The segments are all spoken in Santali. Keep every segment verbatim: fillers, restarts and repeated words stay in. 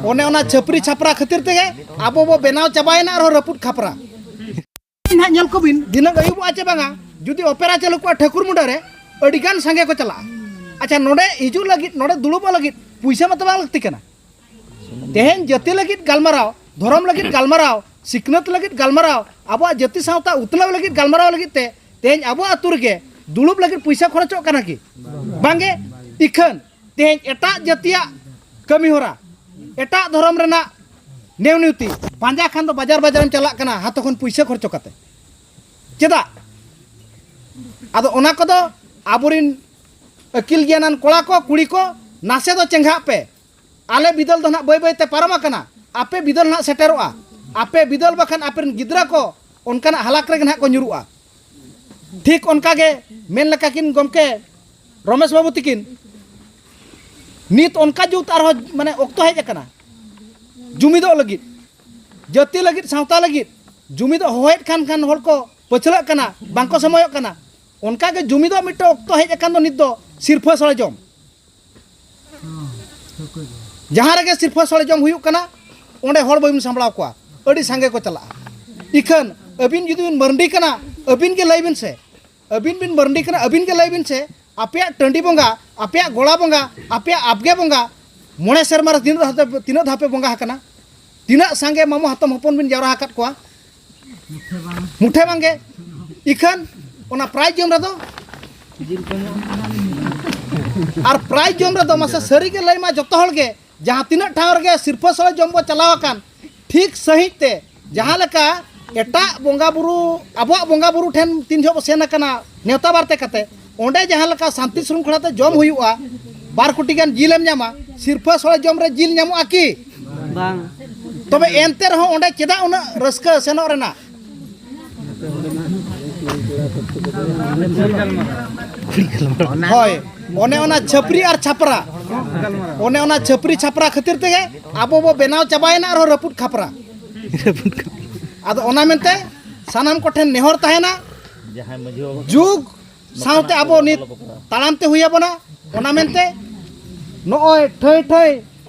ᱚᱱᱮ ᱚᱱᱟ ᱪᱷᱟᱹᱯᱨᱤ ᱪᱷᱟᱯᱨᱟ ᱠᱷᱟᱹᱛᱤᱨ ᱛᱮᱜᱮ ᱟᱵᱚ ᱵᱚ ᱵᱮᱱᱟᱣ ᱪᱟᱵᱟᱭᱮᱱᱟ ᱟᱨᱦᱚᱸ ᱨᱟᱹᱯᱩᱫ ᱠᱷᱟᱯᱨᱟ᱾ ᱱᱟᱦᱟᱜ ᱧᱮᱞ ᱠᱚᱵᱤᱱ, ᱫᱷᱤᱱᱟᱹᱝ ᱟᱹᱭᱩᱵᱚᱜᱼᱟ ᱪᱮ ᱵᱟᱝᱟ, ᱡᱩᱫᱤ ᱚᱯᱮᱨᱟ ᱪᱟᱹᱞᱩ ᱠᱚᱜᱼᱟ ᱴᱷᱟᱹᱠᱩᱨ ᱢᱩᱸᱰᱟᱹ ᱨᱮ, ᱟᱹᱰᱤᱜᱟᱱ ᱥᱟᱸᱜᱮ ᱠᱚ ᱪᱟᱞᱟᱜᱼᱟ᱾ ᱟᱪᱪᱷᱟ, ᱱᱚᱰᱮ ᱦᱤᱡᱩᱜ ᱞᱟᱹᱜᱤᱫ, ᱱᱚᱰᱮ ᱫᱩᱲᱩᱵᱚᱜ ᱞᱟᱹᱜᱤᱫ ᱯᱩᱭᱥᱟᱹ ᱢᱟᱛᱚ ᱵᱟᱝ ᱞᱟᱹᱠᱛᱤ ᱠᱟᱱᱟ᱾ ᱛᱮᱦᱮᱧ ᱡᱟᱹᱛᱤ ᱞᱟᱹᱜᱤᱫ ᱜᱟᱞᱢᱟᱨᱟᱣ, ᱫᱷᱚᱨᱚᱢ ᱞᱟᱹᱜᱤᱫ ᱜᱟᱞᱢᱟᱨᱟᱣ, ᱥᱤᱠᱷᱱᱟᱹᱛ ᱞᱟᱹᱜᱤᱫ ᱜᱟᱞᱢᱟᱨᱟᱣ, ᱟᱵᱚᱣᱟᱜ ᱡᱟᱹᱛᱤ ᱥᱟᱶᱛᱟ ᱩᱛᱱᱟᱹᱣ ᱞᱟᱹᱜᱤᱫ ᱜᱟᱞᱢᱟᱨᱟᱣ ᱞᱟᱹᱜᱤᱫ ᱛᱮ ᱛᱮᱦᱮᱧ ᱟᱵᱚ ᱟᱹᱛᱩ ᱨᱮᱜᱮ ᱫᱩᱲᱩᱵ ᱞᱟᱹᱜᱤᱫ ᱯᱩᱭᱥᱟᱹ ᱠᱷᱚᱨᱚᱪᱚᱜ ᱠᱟᱱᱟ ᱠᱤ? ᱵᱟᱝᱜᱮ᱾ ᱤᱠᱷᱟᱹᱱ ᱛᱮᱦᱮᱧ ᱮᱴᱟᱜ ᱡᱟᱹᱛᱤᱭᱟᱜ ᱠᱟᱹᱢᱤ ᱦᱚᱨᱟ, ᱮᱴᱟᱜ ᱫᱷᱚᱨᱚᱢ ᱨᱮᱱᱟᱜ ᱱᱮᱣ ᱱᱤᱭᱩᱛᱤ ᱯᱟᱸᱡᱟ ᱠᱷᱟᱱ ᱫᱚ ᱵᱟᱡᱟᱨ ᱵᱟᱡᱟᱨᱮᱢ ᱪᱟᱞᱟᱜ ᱠᱟᱱᱟ ᱦᱟᱛᱚ ᱠᱷᱚᱱ ᱯᱩᱭᱥᱟᱹ ᱠᱷᱚᱨᱪᱚ ᱠᱟᱛᱮ᱾ ᱪᱮᱫᱟᱜ? ᱟᱫᱚ ᱚᱱᱟ ᱠᱚᱫᱚ ᱟᱵᱚᱨᱤᱱ ᱟᱹᱠᱤᱞ ᱜᱮᱭᱟᱱᱟᱱ ᱠᱚᱲᱟ ᱠᱚ, ᱠᱩᱲᱤ ᱠᱚ, ᱱᱟᱥᱮ ᱫᱚ ᱪᱮᱸᱜᱷᱟᱜ ᱯᱮ᱾ ᱟᱞᱮ ᱵᱤᱫᱟᱹᱞ ᱫᱚ ᱱᱟᱦᱟᱜ ᱵᱟᱹᱭ ᱵᱟᱹᱭ ᱛᱮ ᱯᱟᱨᱚᱢ ᱟᱠᱟᱱᱟ, ᱟᱯᱮ ᱵᱤᱫᱟᱹᱞ ᱱᱟᱦᱟᱜ ᱥᱮᱴᱮᱨᱚᱜᱼᱟ᱾ ᱟᱯᱮ ᱵᱤᱫᱟᱹᱞ ᱵᱟᱠᱷᱟᱱ ᱟᱯᱮᱨᱮᱱ ᱜᱤᱫᱽᱨᱟᱹ ᱠᱚ ᱚᱱᱠᱟᱱᱟᱜ ᱦᱟᱞᱟᱠ ᱨᱮᱜᱮ ᱱᱟᱦᱟᱜ ᱠᱚ ᱧᱩᱨᱩᱜᱼᱟ᱾ ᱴᱷᱤᱠ ᱚᱱᱠᱟ ᱜᱮ ᱢᱮᱱ ᱞᱮᱠᱟ ᱠᱤᱱ ᱜᱚᱢᱠᱮ ᱨᱚᱢᱮᱥ ᱵᱟᱹᱵᱩ ᱛᱤᱠᱤᱱ, ᱱᱤᱛ ᱚᱱᱠᱟ ᱡᱩᱜᱽ ᱟᱨᱦᱚᱸ ᱢᱟᱱᱮ ᱚᱠᱛᱚ ᱦᱮᱡ ᱟᱠᱟᱱᱟ ᱡᱩᱢᱤᱫᱚᱜ ᱞᱟᱹᱜᱤᱫ, ᱡᱟᱹᱛᱤ ᱞᱟᱹᱜᱤᱫ, ᱥᱟᱶᱛᱟ ᱞᱟᱹᱜᱤᱫ᱾ ᱡᱩᱢᱤᱫᱚᱜ ᱦᱚᱦᱚᱭᱮᱫ ᱠᱷᱟᱱ ᱠᱷᱟᱱ ᱦᱚᱲ ᱠᱚ ᱯᱟᱹᱪᱷᱞᱟᱹᱜ ᱠᱟᱱᱟ, ᱵᱟᱝᱠᱚ ᱥᱚᱢᱚᱭᱚᱜ ᱠᱟᱱᱟ᱾ ᱚᱱᱠᱟ ᱜᱮ ᱡᱩᱢᱤᱫᱚᱜ ᱢᱤᱫᱴᱮᱱ ᱚᱠᱛᱚ ᱦᱮᱡ ᱟᱠᱟᱱ ᱫᱚ ᱱᱤᱛ ᱫᱚ ᱥᱤᱨᱯᱷᱟᱹ ᱥᱚᱲᱮ ᱡᱚᱢ᱾ ᱡᱟᱦᱟᱸ ᱨᱮᱜᱮ ᱥᱤᱨᱯᱷᱟᱹ ᱥᱚᱲᱮ ᱡᱚᱢ ᱦᱩᱭᱩᱜ ᱠᱟᱱᱟ, ᱚᱸᱰᱮ ᱦᱚᱲ ᱵᱟᱹᱵᱤᱱ ᱥᱟᱢᱵᱲᱟᱣ ᱠᱚᱣᱟ, ᱟᱹᱰᱤ ᱥᱟᱸᱜᱮ ᱠᱚ ᱪᱟᱞᱟᱜᱼᱟ᱾ ᱤᱠᱷᱟᱹᱱ ᱟᱹᱵᱤᱱ ᱡᱩᱫᱤ ᱵᱤᱱ ᱢᱟᱹᱨᱰᱤ ᱠᱟᱱᱟ, ᱟᱹᱵᱤᱱ ᱜᱮ ᱞᱟᱹᱭ ᱵᱤᱱ ᱥᱮ, ᱟᱹᱵᱤᱱ ᱵᱤᱱ ᱢᱟᱹᱨᱰᱤ ᱠᱟᱱᱟ, ᱟᱹᱵᱤᱱ ᱜᱮ ᱞᱟᱹᱭ ᱵᱤᱱ ᱥᱮ, ᱟᱯᱮᱭᱟᱜ ᱴᱟᱺᱰᱤ ᱵᱚᱸᱜᱟ, ᱟᱯᱮᱭᱟᱜ ᱜᱚᱲᱟ ᱵᱚᱸᱜᱟ, ᱟᱯᱮᱭᱟᱜ ᱟᱵᱜᱮ ᱵᱚᱸᱜᱟ ᱢᱚᱬᱮ ᱥᱮᱨᱢᱟ ᱨᱮ ᱛᱤᱱᱟᱹᱜ ᱫᱷᱟᱣ ᱯᱮ, ᱛᱤᱱᱟᱹᱜ ᱫᱷᱟᱣ ᱯᱮ ᱵᱚᱸᱜᱟ ᱟᱠᱟᱱᱟ? ᱛᱤᱱᱟᱹᱜ ᱥᱟᱸᱜᱮ ᱢᱟᱢᱚ ᱦᱟᱛᱚᱢ ᱦᱚᱯᱚᱱ ᱵᱤᱱ ᱡᱟᱣᱨᱟ ᱟᱠᱟᱫ ᱠᱚᱣᱟ? ᱢᱩᱴᱷᱮ ᱵᱟᱝᱜᱮ᱾ ᱤᱠᱷᱟᱹᱱ ᱚᱱᱟ ᱯᱨᱟᱭᱤᱡᱽ ᱡᱚᱢ ᱨᱮᱫᱚ, ᱟᱨ ᱯᱨᱟᱭᱤᱡᱽ ᱡᱚᱢ ᱨᱮᱫᱚ ᱢᱟᱥᱮ ᱥᱟᱹᱨᱤ ᱜᱮ ᱞᱟᱹᱭ ᱢᱟ ᱡᱚᱛᱚ ᱦᱚᱲ ᱜᱮ, ᱡᱟᱦᱟᱸ ᱛᱤᱱᱟᱹᱜ ᱴᱷᱟᱶ ᱨᱮᱜᱮ ᱥᱤᱨᱯᱷᱟᱹ ᱥᱚᱲᱮ ᱡᱚᱢ ᱵᱚ ᱪᱟᱞᱟᱣ ᱟᱠᱟᱱ, ᱴᱷᱤᱠ ᱥᱟᱺᱦᱤᱡ ᱛᱮ ᱡᱟᱦᱟᱸ ᱞᱮᱠᱟ ᱮᱴᱟᱜ ᱵᱚᱸᱜᱟ ᱵᱩᱨᱩ, ᱟᱵᱚᱣᱟᱜ ᱵᱚᱸᱜᱟ ᱵᱩᱨᱩ ᱴᱷᱮᱱ ᱛᱤᱱ ᱡᱚᱦᱚᱜ ᱵᱚ ᱥᱮᱱ ᱟᱠᱟᱱᱟ ᱱᱮᱣᱛᱟ ᱵᱟᱨᱛᱮ ᱠᱟᱛᱮ, ᱚᱸᱰᱮ ᱡᱟᱦᱟᱸ ᱞᱮᱠᱟ ᱥᱟᱱᱛᱤ ᱥᱨᱩᱝᱠᱷᱚᱞᱟ ᱛᱮ ᱡᱚᱢ ᱦᱩᱭᱩᱜᱼᱟ, ᱵᱟᱨ ᱠᱩᱴᱤ ᱜᱟᱱ ᱡᱤᱞ ᱮᱢ ᱧᱟᱢᱟ, ᱥᱤᱨᱯᱷᱟᱹ ᱥᱚᱲᱮ ᱡᱚᱢ ᱨᱮ ᱡᱤᱞ ᱧᱟᱢᱚᱜᱼᱟ ᱠᱤ? ᱵᱟᱝ᱾ ᱛᱚᱵᱮ ᱮᱱᱛᱮ ᱨᱮᱦᱚᱸ ᱚᱸᱰᱮ ᱪᱮᱫᱟᱜ ᱩᱱᱟᱹᱜ ᱨᱟᱹᱥᱠᱟᱹ ᱥᱮᱱᱚᱜ ᱨᱮᱱᱟᱜ? ᱦᱳᱭ, ᱚᱱᱮ ᱚᱱᱟ ᱪᱷᱟᱹᱯᱨᱤ ᱟᱨ ᱪᱷᱟᱯᱨᱟ, ᱚᱱᱮ ᱚᱱᱟ ᱪᱷᱟᱹᱯᱨᱤ ᱪᱷᱟᱯᱨᱟ ᱠᱷᱟᱹᱛᱤᱨ ᱛᱮᱜᱮ ᱟᱵᱚ ᱵᱚ ᱵᱮᱱᱟᱣ ᱪᱟᱵᱟᱭᱮᱱᱟ ᱟᱨᱦᱚᱸ ᱨᱟᱹᱯᱩᱫ ᱠᱷᱟᱯᱨᱟ᱾ ᱟᱫᱚ ᱚᱱᱟ ᱢᱮᱱᱛᱮ ᱥᱟᱱᱟᱢ ᱠᱚᱴᱷᱮᱱ ᱱᱮᱦᱚᱨ ᱛᱟᱦᱮᱱᱟ, ᱡᱟᱦᱟᱸᱭ ᱢᱟᱹᱡᱷᱤ ᱵᱟᱵᱟ ᱡᱩᱜᱽ ᱥᱟᱶᱛᱮ ᱟᱵᱚ ᱱᱤᱛ ᱛᱟᱲᱟᱢ ᱛᱮ ᱦᱩᱭ ᱟᱵᱚᱱᱟ᱾ ᱚᱱᱟ ᱢᱮᱱᱛᱮ ᱱᱚᱜᱼᱚᱭ ᱴᱷᱟᱹᱭ ᱴᱷᱟᱹᱭ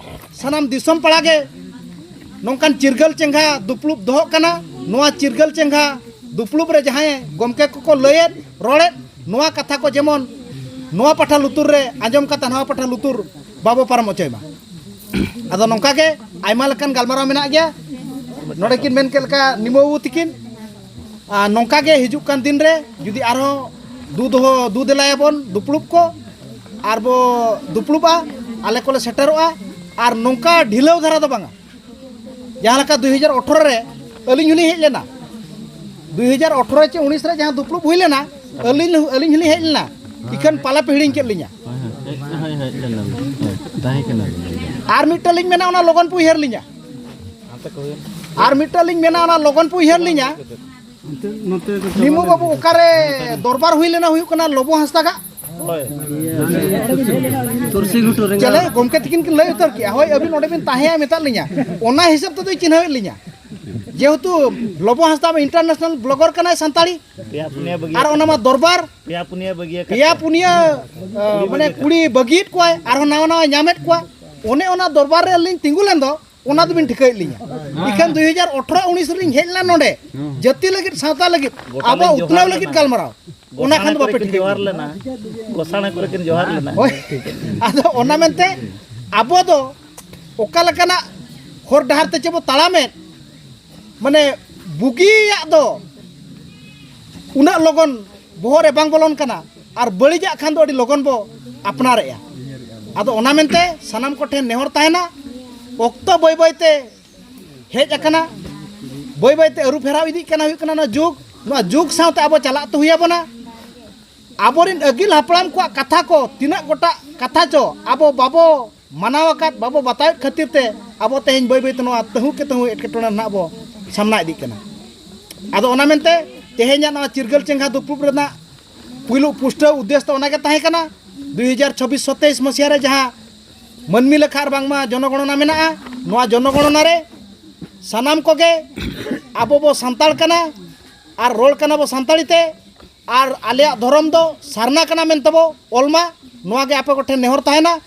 ᱥᱟᱱᱟᱢ ᱫᱤᱥᱚᱢ ᱯᱟᱲᱟ ᱜᱮ ᱱᱚᱝᱠᱟᱱ ᱪᱤᱨᱜᱟᱹᱞ ᱪᱮᱸᱜᱷᱟ ᱫᱩᱯᱲᱩᱵ ᱫᱚᱦᱚᱜ ᱠᱟᱱᱟ᱾ ᱱᱚᱣᱟ ᱪᱤᱨᱜᱟᱹᱞ ᱪᱮᱸᱜᱷᱟ ᱫᱩᱯᱲᱩᱵ ᱨᱮ ᱡᱟᱦᱟᱸᱭ ᱜᱚᱢᱠᱮ ᱠᱚᱠᱚ ᱞᱟᱹᱭᱮᱫ ᱨᱚᱲᱮᱫ, ᱱᱚᱣᱟ ᱠᱟᱛᱷᱟ ᱠᱚ ᱡᱮᱢᱚᱱ ᱱᱚᱣᱟ ᱯᱟᱦᱴᱟ ᱞᱩᱛᱩᱨ ᱨᱮ ᱟᱸᱡᱚᱢ ᱠᱟᱛᱮ ᱱᱚᱣᱟ ᱯᱟᱦᱴᱟ ᱞᱩᱛᱩᱨ ᱵᱟᱵᱚ ᱯᱟᱨᱚᱢ ᱦᱚᱪᱚᱭ ᱢᱟ᱾ ᱟᱫᱚ ᱱᱚᱝᱠᱟ ᱜᱮ ᱟᱭᱢᱟ ᱞᱮᱠᱟᱱ ᱜᱟᱞᱢᱟᱨᱟᱣ ᱢᱮᱱᱟᱜ ᱜᱮᱭᱟ᱾ ᱱᱚᱰᱮ ᱠᱤᱱ ᱢᱮᱱ ᱠᱮᱫ ᱞᱮᱠᱟ ᱱᱤᱢᱟᱹ ᱵᱟᱹᱵᱩ ᱛᱤᱠᱤᱱ, ᱟᱨ ᱱᱚᱝᱠᱟ ᱜᱮ ᱦᱤᱡᱩᱜ ᱠᱟᱱ ᱫᱤᱱ ᱨᱮ ᱡᱩᱫᱤ ᱟᱨᱦᱚᱸ ᱫᱩ ᱫᱚᱦᱚ, ᱫᱩ ᱫᱮᱞᱟᱭᱟᱵᱚᱱ ᱫᱩᱯᱲᱩᱵ ᱠᱚ, ᱟᱨ ᱵᱚ ᱫᱩᱯᱲᱩᱵᱼᱟ, ᱟᱞᱮ ᱠᱚᱞᱮ ᱥᱮᱴᱮᱨᱚᱜᱼᱟ᱾ ᱟᱨ ᱱᱚᱝᱠᱟ ᱰᱷᱤᱞᱟᱹᱣ ᱫᱷᱟᱨᱟ ᱫᱚ ᱵᱟᱝᱟ᱾ ᱡᱟᱦᱟᱸ ᱞᱮᱠᱟ ᱫᱩᱭ ᱦᱟᱡᱟᱨ ᱟᱴᱷᱨᱚ ᱨᱮ ᱟᱹᱞᱤᱧ ᱦᱚᱸᱞᱤᱧ ᱦᱮᱡ ᱞᱮᱱᱟ, ᱫᱩᱭ ᱦᱟᱡᱟᱨ ᱟᱴᱷᱨᱚ ᱪᱮ ᱩᱱᱤᱥ ᱨᱮ ᱡᱟᱦᱟᱸ ᱫᱩᱯᱲᱩᱵ ᱦᱩᱭ ᱞᱮᱱᱟ, ᱟᱹᱞᱤᱧ, ᱟᱹᱞᱤᱧ ᱦᱚᱸᱞᱤᱧ ᱦᱮᱡ ᱞᱮᱱᱟ᱾ ᱤᱠᱷᱟᱹᱱ ᱯᱟᱞᱮ ᱯᱮ ᱦᱤᱲᱤᱧ ᱠᱮᱫ ᱞᱤᱧᱟ᱾ ᱦᱳᱭ, ᱦᱳᱭ, ᱦᱳᱭ, ᱦᱳᱭ, ᱦᱮᱡ ᱞᱮᱱᱟ ᱞᱤᱧ᱾ ᱦᱳᱭ, ᱛᱟᱦᱮᱸ ᱠᱟᱱᱟ ᱞᱤᱧ᱾ ᱟᱨ ᱢᱤᱫᱴᱟᱝ ᱞᱤᱧ ᱢᱮᱱᱟ, ᱚᱱᱟ ᱞᱚᱜᱚᱱ ᱯᱮ ᱩᱭᱦᱟᱹᱨ ᱞᱤᱧᱟ᱾ ᱟᱨ ᱢᱤᱫᱴᱟᱝ ᱞᱤᱧ ᱢᱮᱱᱟ, ᱚᱱᱟ ᱞᱚᱜᱚᱱ ᱯᱮ ᱩᱭᱦᱟᱹᱨ ᱞᱤᱧᱟ᱾ ᱱᱤᱢᱩ ᱵᱟᱹᱵᱩ, ᱚᱠᱟᱨᱮ ᱫᱚᱨᱵᱟᱨ ᱦᱩᱭ ᱞᱮᱱᱟ, ᱦᱩᱭᱩᱜ ᱠᱟᱱᱟ ᱞᱚᱵᱚ ᱦᱟᱸᱥᱫᱟ ᱜᱟᱜ? ᱪᱮᱞᱮ ᱜᱚᱢᱠᱮ ᱛᱤᱠᱤᱱ ᱠᱤᱱ ᱞᱟᱹᱭ ᱩᱛᱟᱹᱨ ᱠᱮᱜᱼᱟ, ᱦᱳᱭ, ᱟᱹᱵᱤᱱ ᱚᱸᱰᱮ ᱵᱤᱱ ᱛᱟᱦᱮᱸᱭᱟ ᱢᱮᱛᱟᱫ ᱞᱤᱧᱟ, ᱚᱱᱟ ᱦᱤᱥᱟᱹᱵ ᱛᱮᱫᱚᱭ ᱪᱤᱱᱦᱟᱹᱣᱮᱫ ᱞᱤᱧᱟ᱾ ᱡᱮᱦᱮᱛᱩ ᱞᱚᱵᱚ ᱦᱟᱸᱥᱫᱟ ᱢᱟ international blogger ᱠᱟᱱᱟᱭ ᱥᱟᱱᱛᱟᱲᱤ, ᱯᱮᱭᱟ ᱯᱩᱱᱭᱟᱹ ᱵᱟᱹᱜᱤᱭᱟᱹ ᱟᱨ ᱚᱱᱟ ᱢᱟ ᱫᱚᱨᱵᱟᱨ, ᱯᱮᱭᱟ ᱯᱩᱱᱭᱟᱹ ᱵᱟᱹᱜᱤᱭᱟᱹ ᱠᱟᱛᱷᱟ᱾ ᱯᱮᱭᱟ ᱯᱩᱱᱭᱟᱹ, ᱟᱸ, ᱢᱟᱱᱮ ᱠᱩᱲᱤ ᱵᱟᱹᱜᱤᱭᱮᱫ ᱠᱚᱣᱟᱭ, ᱟᱨᱦᱚᱸ ᱱᱟᱣᱟ ᱱᱟᱣᱟ ᱧᱟᱢᱮᱫ ᱠᱚᱣᱟ᱾ ᱚᱱᱮ ᱚᱱᱟ ᱫᱚᱨᱵᱟᱨ ᱨᱮ ᱟᱹᱞᱤᱧ ᱛᱤᱸᱜᱩ ᱞᱮᱱ ᱫᱚ, ᱚᱱᱟ ᱫᱚᱵᱤᱱ ᱴᱷᱤᱠᱟᱹᱭᱮᱫ ᱞᱤᱧᱟ᱾ ᱤᱠᱷᱟᱹᱱ ᱫᱩᱭ ᱦᱟᱡᱟᱨ ᱟᱴᱷᱨᱚ ᱩᱱᱤᱥ ᱨᱮᱞᱤᱧ ᱦᱮᱡ ᱞᱮᱱᱟ ᱱᱚᱰᱮ, ᱡᱟᱹᱛᱤ ᱞᱟᱹᱜᱤᱫ, ᱥᱟᱶᱛᱟ ᱞᱟᱹᱜᱤᱫ, ᱜᱚᱴᱟ ᱟᱵᱚ ᱞᱤᱧ ᱩᱛᱱᱟᱹᱣ ᱡᱚᱦᱟᱨ ᱞᱟᱹᱜᱤᱫ ᱞᱮᱱᱟ᱾ ᱜᱟᱞᱢᱟᱨᱟᱣ᱾ ᱚᱱᱟ ᱠᱷᱟᱱ ᱜᱚᱥᱟᱬᱮ ᱫᱚ ᱵᱟᱯᱮ ᱠᱚᱨᱮ ᱠᱤᱱ ᱴᱷᱤᱠᱟᱹᱭᱮᱫ ᱡᱚᱦᱟᱨ ᱞᱤᱧᱟ᱾ ᱞᱮᱱᱟ᱾ ᱜᱚᱥᱟᱬᱮ ᱠᱚᱨᱮ ᱠᱤᱱ ᱡᱚᱦᱟᱨ ᱞᱮᱱᱟ᱾ ᱦᱳᱭ᱾ ᱟᱫᱚ ᱚᱱᱟ ᱢᱮᱱᱛᱮ ᱟᱵᱚ ᱫᱚ ᱚᱠᱟ ᱞᱮᱠᱟᱱᱟᱜ ᱦᱚᱨ ᱰᱟᱦᱟᱨ ᱛᱮ ᱪᱮ ᱵᱚ ᱛᱟᱲᱟᱢᱮᱫ, ᱢᱟᱱᱮ ᱵᱩᱜᱤᱭᱟᱜ ᱫᱚ ᱩᱱᱟᱹᱜ ᱞᱚᱜᱚᱱ ᱵᱚᱦᱚᱜ ᱨᱮ ᱵᱟᱝ ᱵᱚᱞᱚᱱ ᱠᱟᱱᱟ, ᱟᱨ ᱵᱟᱹᱲᱤᱡᱟᱜ ᱠᱷᱟᱱ ᱫᱚ ᱟᱹᱰᱤ ᱞᱚᱜᱚᱱ ᱵᱚ ᱟᱯᱱᱟᱨᱮᱜᱼᱟ᱾ ᱟᱫᱚ ᱚᱱᱟ ᱢᱮᱱᱛᱮ ᱥᱟᱱᱟᱢ ᱠᱚᱴᱷᱮᱱ ᱱᱮᱦᱚᱨ ᱛᱟᱦᱮᱱᱟ, ᱚᱠᱛᱚ ᱵᱟᱹᱭ ᱵᱟᱹᱭ ᱛᱮ ᱦᱮᱡ ᱟᱠᱟᱱᱟ, ᱵᱟᱹᱭ ᱵᱟᱹᱭ ᱛᱮ ᱟᱹᱨᱩ ᱯᱷᱮᱨᱟᱣ ᱤᱫᱤᱜ ᱠᱟᱱᱟ, ᱦᱩᱭᱩᱜ ᱠᱟᱱᱟ ᱱᱚᱣᱟ ᱡᱩᱜᱽ᱾ ᱱᱚᱣᱟ ᱡᱩᱜᱽ ᱥᱟᱶᱛᱮ ᱟᱵᱚ ᱪᱟᱞᱟᱜ ᱛᱮ ᱦᱩᱭ ᱟᱵᱚᱱᱟ᱾ ᱟᱵᱚᱨᱮᱱ ᱟᱹᱜᱤᱞ ᱦᱟᱯᱲᱟᱢ ᱠᱚᱣᱟᱜ ᱠᱟᱛᱷᱟ ᱠᱚ, ᱛᱤᱱᱟᱹᱜ ᱜᱚᱴᱟᱜ ᱠᱟᱛᱷᱟ ᱪᱚ ᱟᱵᱚ ᱵᱟᱵᱚ ᱢᱟᱱᱟᱣ ᱟᱠᱟᱫ, ᱵᱟᱵᱚ ᱵᱟᱛᱟᱣᱮᱫ ᱠᱷᱟᱹᱛᱤᱨ ᱛᱮ ᱟᱵᱚ ᱛᱮᱦᱮᱧ ᱵᱟᱹᱭ ᱵᱟᱹᱭ ᱛᱮ ᱱᱚᱣᱟ ᱛᱟᱹᱦᱩ ᱠᱮ ᱛᱟᱹᱦᱩ ᱮᱴᱠᱮᱴᱚᱬᱮ ᱨᱮᱱᱟᱜ ᱵᱚ ᱥᱟᱢᱱᱟ ᱤᱫᱤᱜ ᱠᱟᱱᱟ᱾ ᱟᱫᱚ ᱚᱱᱟ ᱢᱮᱱᱛᱮ ᱛᱮᱦᱮᱧᱟᱜ ᱱᱚᱣᱟ ᱪᱤᱨᱜᱟᱹᱞ ᱪᱮᱸᱜᱷᱟ ᱫᱩᱯᱲᱩᱵ ᱨᱮᱱᱟᱜ ᱯᱩᱭᱞᱩ ᱯᱩᱥᱴᱟᱹᱣ ᱩᱫᱽᱫᱮᱥ ᱫᱚ ᱚᱱᱟᱜᱮ ᱛᱟᱦᱮᱸ ᱠᱟᱱᱟ, ᱫᱩᱭ ᱦᱟᱡᱟᱨ ᱪᱷᱚᱵᱵᱤᱥ ᱥᱚᱛᱮᱭᱤᱥ ᱢᱟᱹᱥᱤᱦᱟ ᱨᱮ ᱡᱟᱦᱟᱸ ᱢᱟᱹᱱᱢᱤ ᱞᱮᱠᱷᱟ ᱟᱨ ᱵᱟᱝᱢᱟ ᱡᱚᱱᱚᱜᱚᱬᱚᱱᱟ ᱢᱮᱱᱟᱜᱼᱟ, ᱱᱚᱣᱟ ᱡᱚᱱᱚᱜᱚᱬᱚᱱᱟ ᱨᱮ ᱥᱟᱱᱟᱢ ᱠᱚᱜᱮ ᱟᱵᱚ ᱵᱚ ᱥᱟᱱᱛᱟᱲ ᱠᱟᱱᱟ ᱟᱨ ᱨᱚᱲ ᱠᱟᱱᱟ ᱵᱚ ᱥᱟᱱᱛᱟᱲᱤ ᱛᱮ, ᱟᱨ ᱟᱞᱮᱭᱟᱜ ᱫᱷᱚᱨᱚᱢ ᱫᱚ ᱥᱟᱨᱱᱟ ᱠᱟᱱᱟ ᱢᱮᱱᱛᱮ ᱵᱚ ᱚᱞ ᱢᱟ, ᱱᱚᱣᱟ ᱜᱮ ᱟᱯᱮ ᱠᱚᱴᱷᱮᱱ ᱱᱮᱦᱚᱨ ᱛᱟᱦᱮᱱᱟ᱾